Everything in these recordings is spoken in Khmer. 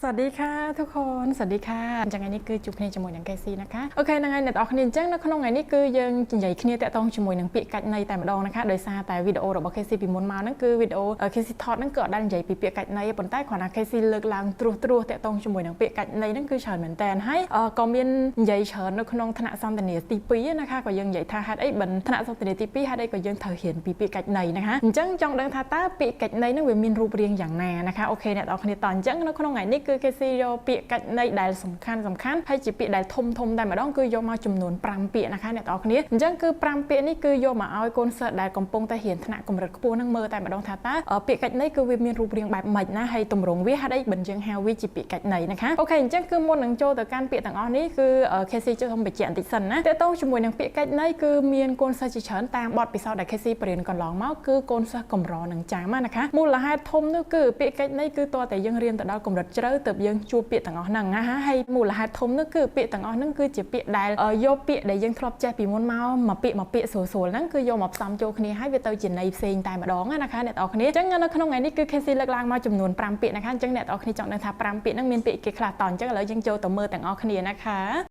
สวัสดีค่ะทุกคนสวัสดีค่ะអញ្ចឹងថ្ងៃនេះគឺជួបគ្នាជាមួយនឹង KC นะคะ OK ហ្នឹងហើយអ្នកទាំងអស់គ្នាអញ្ចឹងនៅក្នុងថ្ងៃនេះគឺយើងនិយាយគ្នាតាក់ទងជាមួយនឹងពាក្យកាច់ន័យតែម្ដងนะคะដោយសារតែវីដេអូរបស់ KC ពីមុនមកហ្នឹងគឺវីដេអូ KC ថតហ្នឹងគឺអត់ដែលនិយាយពីពាក្យកាច់ន័យទេប៉ុន្តែគ្រាន់តែ KC លើកឡើងត្រួសត្រាសតាក់ទងជាមួយនឹងពាក្យកាច់ន័យហ្នឹងគឺច្រើនមែនតើហើយក៏មាននិយាយច្រើននៅក្នុងថ្នាក់សន្ទនាទី2นะคะក៏យើងនិយាយថាហេតុអីមិនថ្នាក់សន្ទនាទី2ហេតុអីក៏យើងត្រូវរៀនពីពាក្យកាច់ន័យนะคะអញ្ចឹងចង់ដឹងថាតើពាក្យកាច់ន័យហ្នឹងវាមានរូបរាងយ៉ាងណាนะคะ OK អ្នកទាំងអស់គ្នាតអញ្ចឹងនៅក្នុងថ្ងៃនេះគឺ KC យកពាក្យកាច់ន័យដែលសំខាន់សំខាន់ហើយជាពាក្យដែលធំធំតែម្ដងគឺយកមកចំនួន5ពាក្យนะคะអ្នកទាំងអស់គ្នាអញ្ចឹងគឺ5ពាក្យនេះគឺយកមកឲ្យកូនសិស្សដែលកំពុងតែរៀនថ្នាក់កម្រិតខ្ពស់ហ្នឹងមើលតែម្ដងថាតើពាក្យកាច់ន័យគឺវាមានរូបរាងបែបម៉េចណាហើយទម្រង់វាហេតុអីមិនយើងហៅវាជាពាក្យកាច់ន័យนะคะ OK អញ្ចឹងគឺមុននឹងចូលទៅកាន់ពាក្យទាំងអស់នេះគឺ KC ជួយសូមបញ្ជាក់បន្តិចសិនណាតើតោជាមួយនឹងពាក្យកាច់ន័យគឺមានកូនសិស្សជាច្រើនតាមបទពិសោធន៍ដែល KC បរៀនកន្លងមកគឺកូនសិស្សកម្រនឹងចាំนะคะមូលហេតុធំនោះគឺពាក្យកាច់ន័យគឺតើតែយើងរៀនទៅដល់កម្រិតជ្រៅទើបយើងជួបពាក្យទាំងអស់ហ្នឹងណាហើយមូលហេតុធំនោះគឺពាក្យទាំងអស់ហ្នឹងគឺជាពាក្យដែលយកពាក្យដែលយើងធ្លាប់ចេះពីមុនមកមួយពាក្យមួយពាក្យស្រួលៗហ្នឹងគឺយកមកផ្សំចូលគ្នាហើយវាទៅជាន័យផ្សេងតែម្ដងนะคะអ្នកទាំងអស់គ្នាអញ្ចឹងនៅក្នុងថ្ងៃនេះគឺ KC លើកឡើងមកចំនួន5ពាក្យนะคะអញ្ចឹងអ្នកទាំងអស់គ្នាចង់ដឹងថា5ពាក្យហ្នឹងមានពាក្យគេខ្លះតអញ្ចឹងឥឡូវយើងចូលទៅមើលទាំងអស់គ្នាนะคะ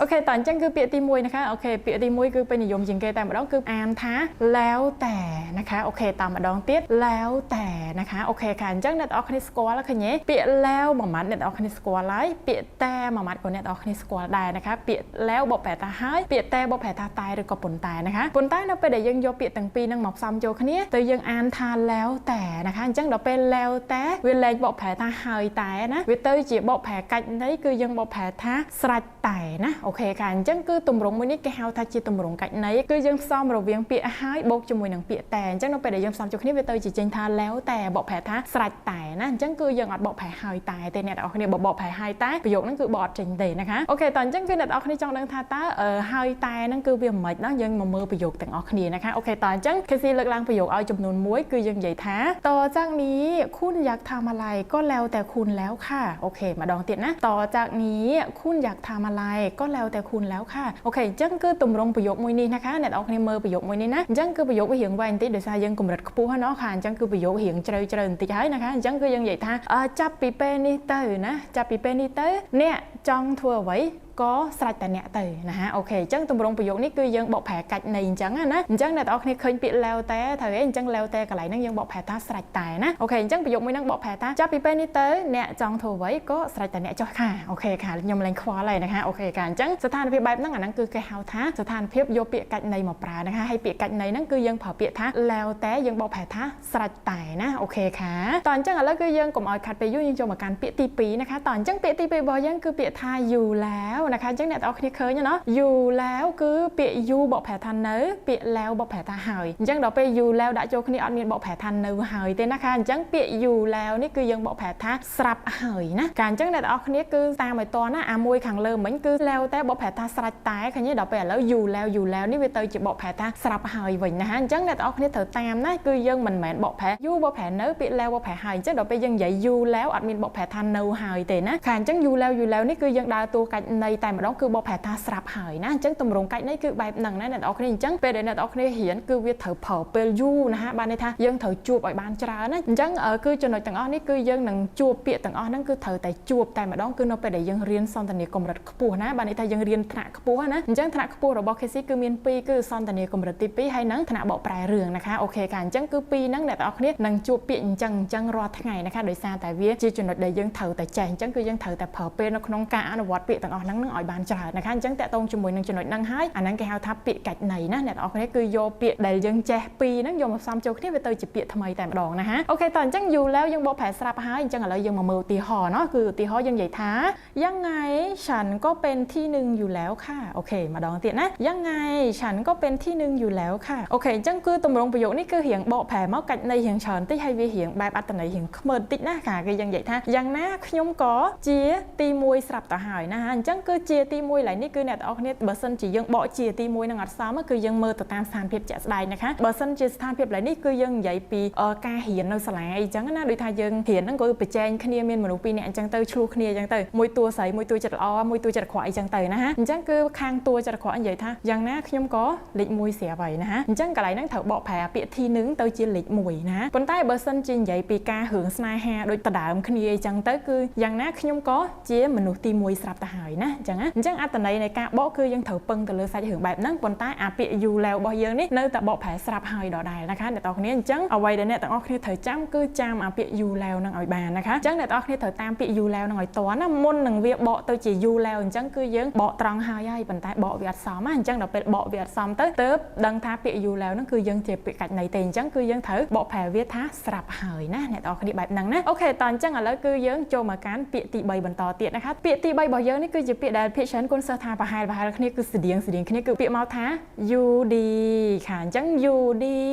OK តោះអញ្ចឹងគឺពាក្យទី1นะคะ OK ពាក្យទី1គឺពេញនិយមជាងគេតែម្ដងគឺអានថាแล้วតែนะคะ OK តាមម្ដងទៀតแล้วតែนะคะ OK ค่ะអញ្ចឹងអ្នកទាំងអស់គ្នាស្គាល់ឃើញទេពាក្យแล้วមួយម៉ាត់អ្នកទាំងអស់គ្នាស្គាល់ហើយពាក្យតែមួយម៉ាត់ក៏អ្នកទាំងអស់គ្នាស្គាល់ដែរนะคะពាក្យแล้วបកប្រែថាហើយពាក្យតែបកប្រែថាតែឬក៏ប៉ុន្តែนะคะប៉ុន្តែនៅពេលដែលយើងយកពាក្យទាំងពីរហ្នឹងមកផ្សំចូលគ្នាទៅយើងអានថាแล้วតែนะคะអញ្ចឹងដល់ពេលแล้วតែវាលែងបកប្រែថាហើយតែណាវាទៅជាបកប្រែកាច់ន័យគឺយើងបកប្រែថាស្រេចតែណា OK ค่ะអញ្ចឹងគឺទម្រង់មួយនេះគេហៅថាជាទម្រង់កាច់ន័យគឺយើងផ្សំរវាងពាក្យហើយបូកជាមួយនឹងពាក្យតែអញ្ចឹងនៅពេលដែលយើងផ្សំចូលគ្នាវាទៅជាចេញថាแล้วតែបកប្រែថាស្រេចតែណាអញ្ចឹងគឺយើងអត់បកប្រែហើយតែទេអ្នកទាំងអស់គ្នាបើបកប្រែហើយតែប្រយោគហ្នឹងគឺបកអត់ចេញទេนะคะ OK តោះអញ្ចឹងគឺអ្នកទាំងអស់គ្នាចង់ដឹងថាតើហើយតែហ្នឹងគឺវាមិនណាយើងមកមើលប្រយោគទាំងអស់គ្នាนะคะ OK តោះអញ្ចឹង KC លើកឡើងប្រយោគឲ្យចំនួន1គឺយើងនិយាយថាต่อจากนี้คุณอยากทำอะไรก็แล้วแต่คุณแล้วค่ะ OK ម្ដងទៀតណាต่อจากนี้คุณอยากทำอะไรก็แล้วแต่คุณแล้วค่ะ OK អញ្ចឹងគឺទម្រង់ប្រយោគមួយនេះนะคะអ្នកទាំងអស់គ្នាមើលប្រយោគមួយនេះណាអញ្ចឹងគឺប្រយោគវារៀងវែងបន្តិចដោយសារយើងកម្រិតខ្ពស់ហ្នឹងค่ะអញ្ចឹងគឺប្រយោគរៀងជ្រៅជ្រៅបន្តិចហើយนะคะអញ្ចឹងគឺយើងនិយាយថាចាប់ពីពេលនេះទៅណាចាប់ពីពេលនេះទៅអ្នកចង់ធ្វើអ្វីក៏ស្រេចតែអ្នកទៅណាហ่า OK អញ្ចឹងទម្រង់ប្រយោគនេះគឺយើងបកប្រែកាច់ន័យអញ្ចឹងណាអញ្ចឹងអ្នកទាំងអស់គ្នាឃើញពាក្យแล้วតែត្រូវទេអញ្ចឹងแล้วតែកន្លែងហ្នឹងយើងបកប្រែថាស្រេចតែណា OK អញ្ចឹងប្រយោគមួយហ្នឹងបកប្រែថាចាប់ពីពេលនេះទៅអ្នកចង់ធ្វើអ្វីក៏ស្រេចតែអ្នកចុះค่ะ OK ค่ะខ្ញុំលែងខ្វល់ហើយนะคะ OK ค่ะអញ្ចឹងស្ថានភាពបែបហ្នឹងអាហ្នឹងគឺគេហៅថាស្ថានភាពយកពាក្យកាច់ន័យមកប្រើนะคะហើយពាក្យកាច់ន័យហ្នឹងគឺយើងប្រើពាក្យថាแล้วតែយើងបកប្រែថាស្រេចតែណា OK ค่ะតោះអញ្ចឹងឥឡូវគឺយើងកុំឲ្យខាត់ពេលយូរយើងចូលមកកាន់ពាក្យទី2นะคะតោះអញ្ចឹងពាក្យទី2របស់យើងគឺពាក្យថាอยู่แล้วนะคะអញ្ចឹងអ្នកទាំងអស់គ្នាឃើញណាอยู่แล้วគឺពាក្យ อยู่ បកប្រែថានៅពាក្យแล้วបកប្រែថាហើយអញ្ចឹងដល់ពេល อยู่แล้วដាក់ចូលគ្នាអត់មានបកប្រែថានៅហើយទេนะคะអញ្ចឹងពាក្យ อยู่แล้วនេះគឺយើងបកប្រែថាស្រាប់ហើយណាកាអញ្ចឹងអ្នកទាំងអស់គ្នាគឺតាមឲ្យតណាអាមួយខាងលើមិញគឺแล้วតែបកប្រែថាស្រេចតែឃើញទេដល់ពេលឥឡូវ อยู่แล้ว อยู่แล้วនេះវាទៅជាបកប្រែថាស្រាប់ហើយវិញណាអញ្ចឹងអ្នកទាំងអស់គ្នាត្រូវតាមណាគឺយើងមិនមែនបកប្រែ อยู่ បកប្រែនៅពាក្យแล้วបកប្រែហើយអញ្ចឹងដល់ពេលយើងនិយាយ อยู่แล้วអត់មានបកប្រែថានៅហើយទេណាខាអញ្ចឹង อยู่แล้ว อยู่แล้วនេះគឺយើងដើរតួកាច់ន័យតែម្ដងគឺបកប្រែថាស្រាប់ហើយណាអញ្ចឹងទម្រង់កាច់ន័យគឺបែបហ្នឹងណាអ្នកទាំងអស់គ្នាអញ្ចឹងពេលដែលអ្នកទាំងអស់គ្នារៀនគឺវាត្រូវប្រើពេលយូរណាបានន័យថាយើងត្រូវជួបឲ្យបានច្រើនណាអញ្ចឹងគឺចំណុចទាំងអស់នេះគឺយើងនឹងជួបពាក្យទាំងអស់ហ្នឹងគឺត្រូវតែជួបតែម្ដងគឺនៅពេលដែលយើងរៀនសន្ទនាកម្រិតខ្ពស់ណាបានន័យថាយើងរៀនថ្នាក់ខ្ពស់ណាអញ្ចឹងថ្នាក់ខ្ពស់របស់ KC គឺមាន2គឺសន្ទនាកម្រិតទី2ហើយនឹងថ្នាក់បកប្រែរឿងนะคะ OK ค่ะអញ្ចឹងគឺពីរហ្នឹងអ្នកទាំងអស់គ្នានឹងជួបពាក្យអញ្ចឹងអញ្ចឹងរាល់ថ្ងៃนะคะដោយសារតែវាជាចំណុចដែលយើងត្រូវតែចេះអញ្ចឹងគឺយើងត្រូវតែប្រើពេលនៅក្នុងការអនុវត្តពាក្យទាំងអស់ហ្នឹងនឹងឲ្យបានច្រើនนะคะអញ្ចឹងតកតងជាមួយនឹងចំណុចហ្នឹងហើយអាហ្នឹងគេហៅថាពាក្យកាច់ន័យណាអ្នកទាំងអស់គ្នាគឺយកពាក្យដែលយើងចេះពីរហ្នឹងយកមកផ្សំចូលគ្នាវាទៅជាពាក្យថ្មីតែម្ដងណាហ่า OK តោះអញ្ចឹងយូរแล้วយើងបកប្រែស្រាប់ហើយអញ្ចឹងឥឡូវយើងមកមើលឧទាហរណ៍เนาะគឺឧទាហរណ៍យើងនិយាយថាยังไงฉันก็เป็นที่หนึ่งอยู่แล้วค่ะ OK ម្ដងទៀតណាยังไงฉันก็เป็นที่หนึ่งอยู่แล้วค่ะ OK អញ្ចឹងគឺទម្រង់ប្រយោគនេះគឺរៀងបកប្រែមកកាច់ន័យរៀងច្រើនតិចហើយវារៀងបែបអត្ថន័យរៀងខ្មើតិចណាค่ะគឺយើងនិយាយថាយ៉ាងណាខ្ញុំក៏ជាទី1ស្រាប់ទៅហើយណាអញ្ចឹងគឺ គឺជាទី1ឡើយនេះគឺអ្នកទាំងអស់គ្នាបើសិនជាយើងបកជាទី1នឹងអត់សមគឺយើងមើលទៅតាមស្ថានភាពជាក់ស្ដែងนะคะបើសិនជាស្ថានភាពឡើយនេះគឺយើងនិយាយពីការរៀននៅសាលាអីចឹងណាដូចថាយើងរៀនហ្នឹងក៏ប្រជែងគ្នាមានមនុស្សពីរនាក់អញ្ចឹងទៅឆ្លោះគ្នាអញ្ចឹងទៅមួយតួស្រីមួយតួចិត្តល្អមួយតួចិត្តអាក្រក់អីចឹងទៅណាអញ្ចឹងគឺខាងតួចិត្តអាក្រក់និយាយថាយ៉ាងណាខ្ញុំក៏លេខ1ស្រាប់ហើយណាអញ្ចឹងកន្លែងហ្នឹងត្រូវបកប្រែពាក្យទី1ទៅជាលេខ1ណាប៉ុន្តែបើសិនជានិយាយពីការរឿងស្នេហាដូចដដើមគ្នាអីចឹងទៅគឺយ៉ាងណាខ្ញុំក៏ជាមនុស្សទី1ស្រាប់ទៅហើយណាអញ្ចឹងណាអញ្ចឹងអត្ថន័យនៃការបកគឺយើងត្រូវពឹងទៅលើសាច់រឿងបែបហ្នឹងប៉ុន្តែអាពាក្យយូរលែវរបស់យើងនេះនៅតែបកប្រែស្រាប់ហើយដដែលนะคะអ្នកទាំងអស់គ្នាអញ្ចឹងអ្វីដែលអ្នកទាំងអស់គ្នាត្រូវចាំគឺចាំអាពាក្យយូរលែវហ្នឹងឲ្យបានนะคะអញ្ចឹងអ្នកទាំងអស់គ្នាត្រូវតាមពាក្យយូរលែវហ្នឹងឲ្យទាន់ណាមុននឹងវាបកទៅជាយូរលែវអញ្ចឹងគឺយើងបកត្រង់ហើយហើយប៉ុន្តែបកវាអត់សមណាអញ្ចឹងដល់ពេលបកវាអត់សមទៅទើបដឹងថាពាក្យយូរលែវហ្នឹងគឺយើងជាពាក្យកាច់ន័យទេអញ្ចឹងគឺយើងត្រូវបកប្រែវាថាស្រាប់ហើយណាអ្នកទាំងអស់គ្នាបែបហ្នឹងណាអូខេតោះអញ្ចឹងឥឡូវគឺយើងចូលមកកាន់ពាក្យទី3បន្តទៀតนะคะពាក្យទី3របស់យើងនេះគឺជាពាក្យដែលភាគច្រើនគុណសិស្សថាប្រហែលគ្នាគឺស្តៀងគ្នាគឺពាក្យមកថា UD ค่ะអញ្ចឹង UD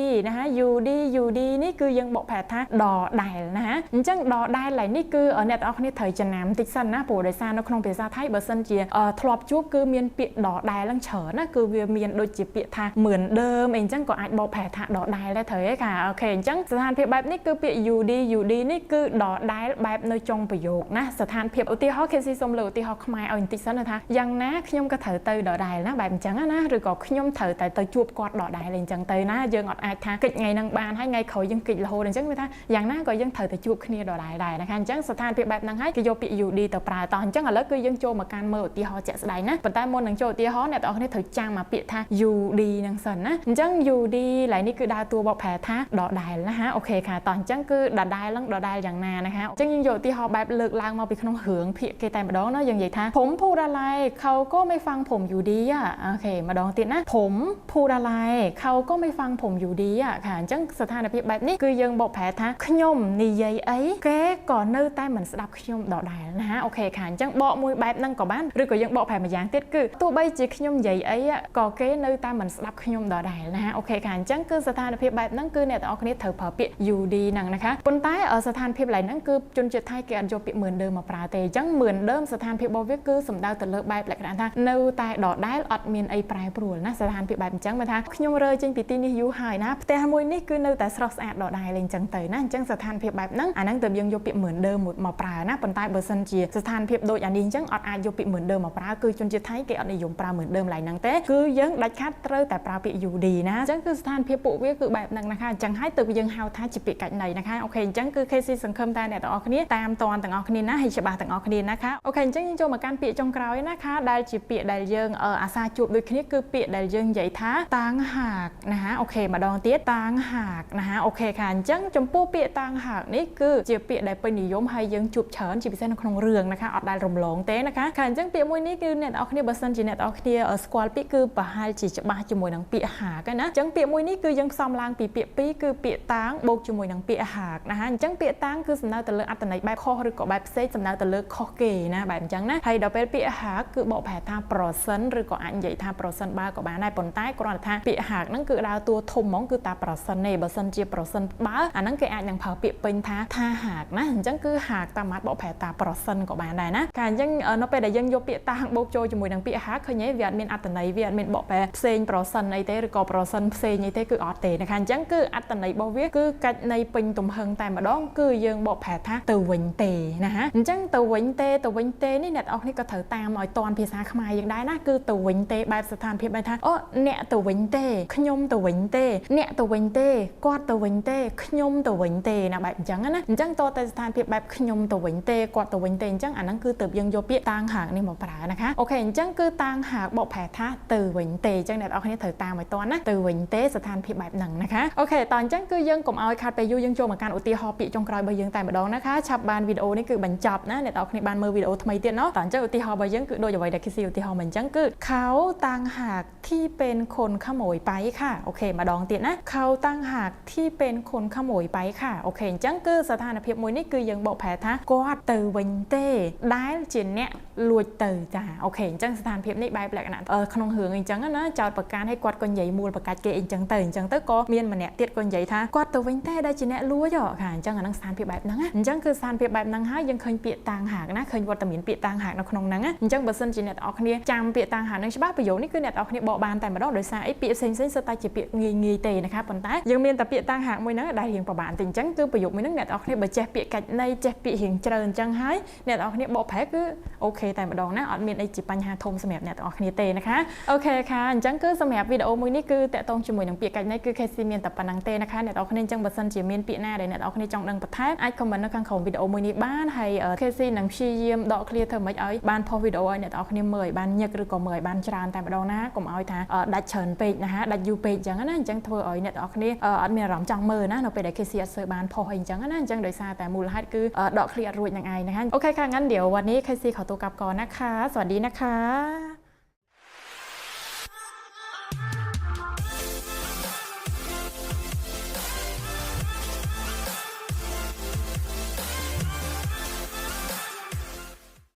ណា UD UD នេះគឺយើងបកប្រែថាដដែលណាអញ្ចឹងដដែលឡើយនេះគឺអ្នកទាំងអស់គ្នាត្រូវចំណាំតិចសិនណាព្រោះដោយសារនៅក្នុងភាសាថៃបើសិនជាធ្លាប់ជួបគឺមានពាក្យដដែលឡើងច្រើនណាគឺវាមានដូចជាពាក្យថាเหมือนเดิมអីអញ្ចឹងក៏អាចបកប្រែថាដដែលដែរត្រូវទេค่ะអូខេអញ្ចឹងស្ថានភាពបែបនេះគឺពាក្យ UD UD នេះគឺដដែលបែបនៅចុងប្រយោគណាស្ថានភាពឧទាហរណ៍ KC សូមលើកឧទាហរណ៍ខ្មែរឲ្យបន្តិចសិនថាយ៉ាងណាខ្ញុំក៏ត្រូវទៅដដែលណាបែបអញ្ចឹងណាឬក៏ខ្ញុំត្រូវតែទៅជួបគាត់ដដែលអញ្ចឹងទៅណាយើងអត់អាចថាកិច្ចថ្ងៃហ្នឹងបានហើយថ្ងៃក្រោយយើងកិច្ចរហូតអញ្ចឹងវាថាយ៉ាងណាក៏យើងត្រូវតែជួបគ្នាដដែលដែរนะคะអញ្ចឹងស្ថានភាពបែបហ្នឹងហើយគេយកពាក្យ UD ទៅប្រើតោះអញ្ចឹងឥឡូវគឺយើងចូលមកកាន់មើលឧទាហរណ៍ជាក់ស្ដែងណាប៉ុន្តែមុននឹងចូលឧទាហរណ៍អ្នកទាំងអស់គ្នាត្រូវចាំមកពាក្យថា UD ហ្នឹងសិនណាអញ្ចឹង UD ឡើយនេះគឺដើរតួបកប្រែថាដដែលណាអូខេค่ะតោះអញ្ចឹងគឺដដែលហ្នឹងដដែលយ៉ាងណាนะคะអញ្ចឹងយើងយកឧទាហរណ៍បែបលើកឡើងមកពីក្នុងរឿងភាគគេតែម្ដងណាយើងនិយាយថាผมพูดอะไรเขาก็ไม่ฟังผมอยู่ดีอ่ะโอเคម្ដងទៀតណាผมพูดอะไรเขาก็ไม่ฟังผมอยู่ดีอ่ะค่ะអញ្ចឹងស្ថានភាពបែបនេះគឺយើងបកប្រែថាខ្ញុំនិយាយអីគេក៏នៅតែមិនស្ដាប់ខ្ញុំដដែលណាអូខេค่ะអញ្ចឹងបកមួយបែបហ្នឹងក៏បានឬក៏យើងបកប្រែម្យ៉ាងទៀតគឺទោះបីជាខ្ញុំនិយាយអីក៏គេនៅតែមិនស្ដាប់ខ្ញុំដដែលណាអូខេค่ะអញ្ចឹងគឺស្ថានភាពបែបហ្នឹងគឺអ្នកទាំងអស់គ្នាត្រូវប្រើពាក្យ UD ហ្នឹងนะคะប៉ុន្តែស្ថានភាពឡើយហ្នឹងគឺជនជាតិថៃគេអត់យកពាក្យเหมือนเดิมមកប្រើទេអញ្ចឹងเหมือนเดิมស្ថានភាពរបស់វាគឺសំដៅទៅលើបែបលក្ខណៈថានៅតែដដែលអត់មានអីប្រែប្រួលណាស្ថានភាពបែបអញ្ចឹងបើថាខ្ញុំរើចេញពីទីនេះយូរហើយណាផ្ទះមួយនេះគឺនៅតែស្រស់ស្អាតដដែលអញ្ចឹងទៅណាអញ្ចឹងស្ថានភាពបែបហ្នឹងអាហ្នឹងទើបយើងយកពាក្យเหมือนเดิมមកប្រើណាប៉ុន្តែបើសិនជាស្ថានភាពដូចអានេះអញ្ចឹងអត់អាចយកពាក្យเหมือนเดิมមកប្រើគឺជនជាតិថៃគេអត់និយមប្រើเหมือนเดิมឡើយហ្នឹងទេគឺយើងដាច់ខាតត្រូវតែប្រើពាក្យ UD ណាអញ្ចឹងគឺស្ថានភាពពួកវាគឺបែបហ្នឹងนะคะអញ្ចឹងហើយទើបយើងហៅថាជាពាក្យកាច់ន័យนะคะអូខេអញ្ចឹងគឺ KC សង្ឃឹមតែអ្នកទាំងអស់គ្នាតាមតនទាំងអស់គ្នាណាហើយច្បាស់ទាំងអស់គ្នាนะคะអូខេអញ្ចឹងយើងចូលមកកាន់ពាក្យចុងក្រោយนะคะដែលជាពាក្យដែលយើងអាសាជួបដូចគ្នាគឺពាក្យដែលយើងនិយាយថាต่างหากណាអូខេម្ដងទៀតต่างหากណាអូខេค่ะអញ្ចឹងចំពោះពាក្យต่างหากនេះគឺជាពាក្យដែលពេញនិយមហើយយើងជួបច្រើនជាពិសេសនៅក្នុងរឿងนะคะអត់ដែលរំលងទេนะคะค่ะអញ្ចឹងពាក្យមួយនេះគឺអ្នកទាំងអស់គ្នាបើសិនជាអ្នកទាំងអស់គ្នាស្គាល់ពាក្យគឺប្រហែលជាច្បាស់ជាមួយនឹងពាក្យหากណាអញ្ចឹងពាក្យមួយនេះគឺយើងផ្សំឡើងពីពាក្យពីរគឺពាក្យต่างបូកជាមួយនឹងពាក្យหากណាអញ្ចឹងពាក្យต่างគឺសំដៅទៅលើអត្ថន័យបែបខុសឬក៏បែបផ្សេងសំដៅទៅលើខុសគេណាបែបអញ្ចឹងណាហើយដល់ពេលពាក្យหากគឺបកប្រែថាប្រសិនឬក៏អាចនិយាយថាប្រសិនបើក៏បានដែរប៉ុន្តែគ្រាន់តែថាពាក្យหากហ្នឹងគឺដើរតួធំហ្មងគឺតាប្រសិនទេបើសិនជាប្រសិនបើអាហ្នឹងគេអាចនឹងប្រើពាក្យពេញថាថាหากណាអញ្ចឹងគឺหากតាមមាត់បកប្រែតាប្រសិនក៏បានដែរណាកាអញ្ចឹងនៅពេលដែលយើងយកពាក្យតាំងបូកចូលជាមួយនឹងពាក្យหากឃើញទេវាអត់មានអត្ថន័យវាអត់មានបកប្រែផ្សេងប្រសិនអីទេឬក៏ប្រសិនផ្សេងអីទេគឺអត់ទេนะคะអញ្ចឹងគឺអត្ថន័យរបស់វាគឺកាច់ន័យពេញទំហឹងតែម្ដងគឺយើងបកប្រែថាទៅវិញទេណាអញ្ចឹងទៅវិញទេទៅវិញទេនេះអ្នកទាំងអស់គ្នាក៏ត្រូវតាមឲ្យតន់ភាសាខ្មែរយើងដែរណាគឺទៅវិញទេបែបស្ថានភាពបែបថាអូអ្នកទៅវិញទេខ្ញុំទៅវិញទេអ្នកទៅវិញទេគាត់ទៅវិញទេខ្ញុំទៅវិញទេណាបែបអញ្ចឹងណាអញ្ចឹងតតែស្ថានភាពបែបខ្ញុំទៅវិញទេគាត់ទៅវិញទេអញ្ចឹងអាហ្នឹងគឺទៅយើងយកពាក្យต่างหากនេះមកប្រើนะคะអូខេអញ្ចឹងគឺต่างหากបកប្រែថាទៅវិញទេអញ្ចឹងអ្នកទាំងអស់គ្នាត្រូវតាមឲ្យតន់ណាទៅវិញទេស្ថានភាពបែបហ្នឹងนะคะអូខេតោះអញ្ចឹងគឺយើងកុំឲ្យខាត់ពេលយូរយើងចូលមកកាន់ឧទាហរណ៍ពាក្យចុងក្រោយរបស់យើងតែម្ដងนะคะឆាប់បានវីដេអូនេះគឺបញ្ចប់ណាអ្នកទាំងអស់គ្នាបានមើលវីដេអូថ្មីទៀតណោះតោះអញ្ចឹងឧទាហរណ៍របស់យើងគឺដូចអ្វីដែលគេស៊ីឧទាហរណ៍មកអញ្ចឹងគឺเขาต่างหากที่เป็นคนขโมยไปค่ะโอเคម្ដងទៀតណាเขาต่างหากที่เป็นคนขโมยไปค่ะโอเคអញ្ចឹងគឺស្ថានភាពមួយនេះគឺយើងបកប្រែថាគាត់ទៅវិញទេដែលជាអ្នកលួចទៅចាអូខេអញ្ចឹងស្ថានភាពនេះបែបលក្ខណៈក្នុងរឿងអញ្ចឹងណាចោតប្រកាន់ឲ្យគាត់ក៏និយាយមូលប្រកាច់គេអញ្ចឹងទៅអញ្ចឹងទៅក៏មានម្នាក់ទៀតក៏និយាយថាគាត់ទៅវិញទេដែលជាអ្នកលួចค่ะអញ្ចឹងអានឹងស្ថានភាពបែបហ្នឹងណាអញ្ចឹងគឺស្ថានភាពបែបហ្នឹងហើយយើងឃើញពាក្យต่างหากណាឃើញវត្តមានពាក្យต่างหากនៅក្នុងហ្នឹង អញ្ចឹងបើសិនជាអ្នកទាំងអស់គ្នាចាំពាក្យតាំងហៅនឹងច្បាស់ប្រយោគនេះគឺអ្នកទាំងអស់គ្នាបកបានតែម្ដងដោយសារអីពាក្យផ្សេងៗសុទ្ធតែជាពាក្យងាយងាយទេนะคะប៉ុន្តែយើងមានតែពាក្យតាំងហាកមួយហ្នឹងដែលរៀងពិបាកបន្តិចអញ្ចឹងគឺប្រយោគមួយហ្នឹងអ្នកទាំងអស់គ្នាបើចេះពាក្យកាច់ន័យចេះពាក្យរៀងជ្រៅអញ្ចឹងហើយអ្នកទាំងអស់គ្នាបកប្រែគឺ OK តែម្ដងណាអត់មានអីជាបញ្ហាធំសម្រាប់អ្នកទាំងអស់គ្នាទេนะคะ OK ค่ะអញ្ចឹងគឺសម្រាប់វីដេអូមួយនេះគឺតាក់ទងជាមួយនឹងពាក្យកាច់ន័យគឺ KC មានតែប៉ុណ្ណឹងទេนะคะអ្នកទាំងអស់គ្នាអញ្ចឹងបើសិនជាមានពាក្យណាដែលអ្នកទាំងអស់គ្នាចង់ដឹងបន្ថែមអាច comment នៅខាងក្រោមវីដេអូមួយនេះបានហើយ KC នឹងព្យាយាមដកឃ្លាធ្វើម៉េចឲ្យបានផុសវីដេអូឲ្យអ្នកទាំងអស់គ្នាមើលឲ្យបានញឹកឬក៏មើលឲ្យបានច្រើនតែម្ដងណាកុំឲ្យថាដាច់ច្រើនពេកណាដាច់យូរពេកអញ្ចឹងណាអញ្ចឹងធ្វើឲ្យអ្នកទាំងអស់គ្នាអត់មានអារម្មណ៍ចង់មើលណានៅពេលដែល KC អត់សូវបានផុសអីអញ្ចឹងណាអញ្ចឹងដោយសារតែមូលហេតុគឺដកឃ្លាអត់រួចនឹងឯងนะคะ OK ค่ะงั้นเดี๋ยววันนี้ KC ขอตัวกลับก่อนนะคะ สวัสดีนะคะ